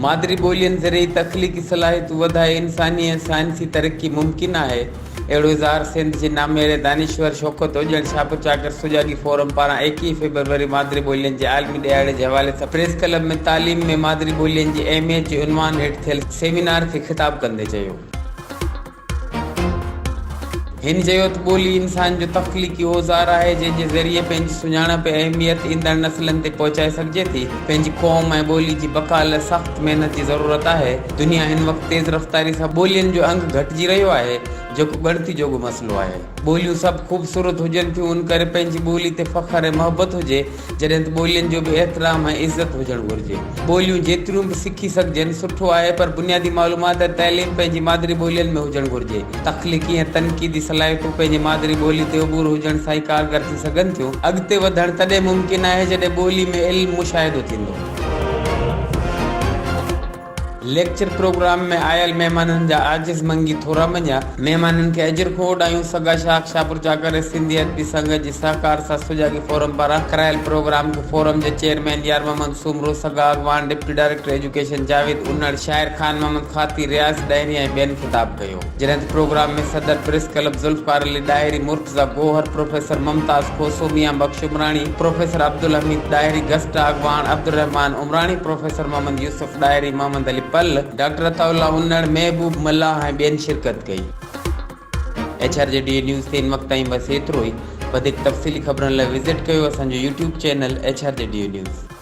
مادري ٻولين ذريعي تخليقي صلاحيتون وڌائي انساني ۽ سائنسي ترقي ممڪن آهي. اهڙو اظهار سنڌ جي نامياري دانشور شوڪت اوڄڻ شاهپور چاڪر سجاڳي فورم پاران 21 فيبروري مادري ٻولين جي عالمي ڏهاڙي جي حوالي سان پريس ڪلب ۾ تعليم ۾ مادري ٻولين جي اهميت جي عنوان هيٺ ٿيل سيمينار کي خطاب ڪندي چيو. هن چيو ته ٻولي انسان جو تخليقي اوزار آهي، جنهن جي ذريعي پنهنجي سڃاڻپ ۽ اهميت ايندڙ نسلن تي پهچائي سگهجي ٿي. پنهنجي قوم ۽ ٻولي جي بقا لاء سخت محنت جي ضرورت آهي. دنيا هن وقت تيز رفتاري سان ٻولين جو انگ گهٽجي رهيو آهي، جيڪو ڳڻتي جوڳو مسئلو آهي. ٻوليون سڀ خوبصورت هجن ٿيون، ان ڪري پنهنجي ٻولي تي فخر ۽ محبت هجي. جڏهن ته ٻولين جو به احترام ۽ عزت هجڻ گهرجي. ٻوليون جيتريون به سکي سگهجن سٺو آهي پر بنيادي معلومات ۽ تعليم پنهنجي مادري ٻولين ۾ هجڻ گهرجي. تخليقي ۽ تنقيدي صلاحيتون پنهنجي مادري ٻولي تي عبور هجڻ سان ئي ڪارگر ٿي سگهن ٿيون. اڳتي وڌڻ تڏهن ممڪن آهي جڏهن ٻولي ۾ علم مشاهدو ٿيندو. ليڪچر پروگرام ۾ آيل مهمانن جا عاجز منگي ٿورا مڃيا. مهمانن کي اجرڪون اوڍايون. سگا شاخ شاهپور چاڪر ۽ سنڌي ادبي سنگت جي سهڪار سان سجاڳي فورم پاران ڪرايل پروگرام کي فورم جي چيئرمين يار محمد سومرو، سگا اڳواڻ deputy director education Javed Unar, شاعر خان محمد خاطي، رياض ڏاهري ۽ ٻين خطاب ڪيو. جڏهن ته پروگرام ۾ صدر press club Zulfiqar Ali Dahri, Murtaza Gohar, professor Mumtaz Khoso, Mian Bakhsh Umrani, professor Abdul Hameed Dahri, guest اڳواڻ عبدالرحمان عمراڻي، پروفيسر محمد يوسف ڏاهري، محمد علي پلهه، ڊاڪٽر عطاء الله انڙ، محبوب ملاح ۽ ٻين شرڪت ڪئي. H R G D A news تي هن وقت تائين بس ايترو ئي. وڌيڪ تفصيلي خبرن لاء وزٽ ڪيو اسان جو YouTube channel H R G D A news.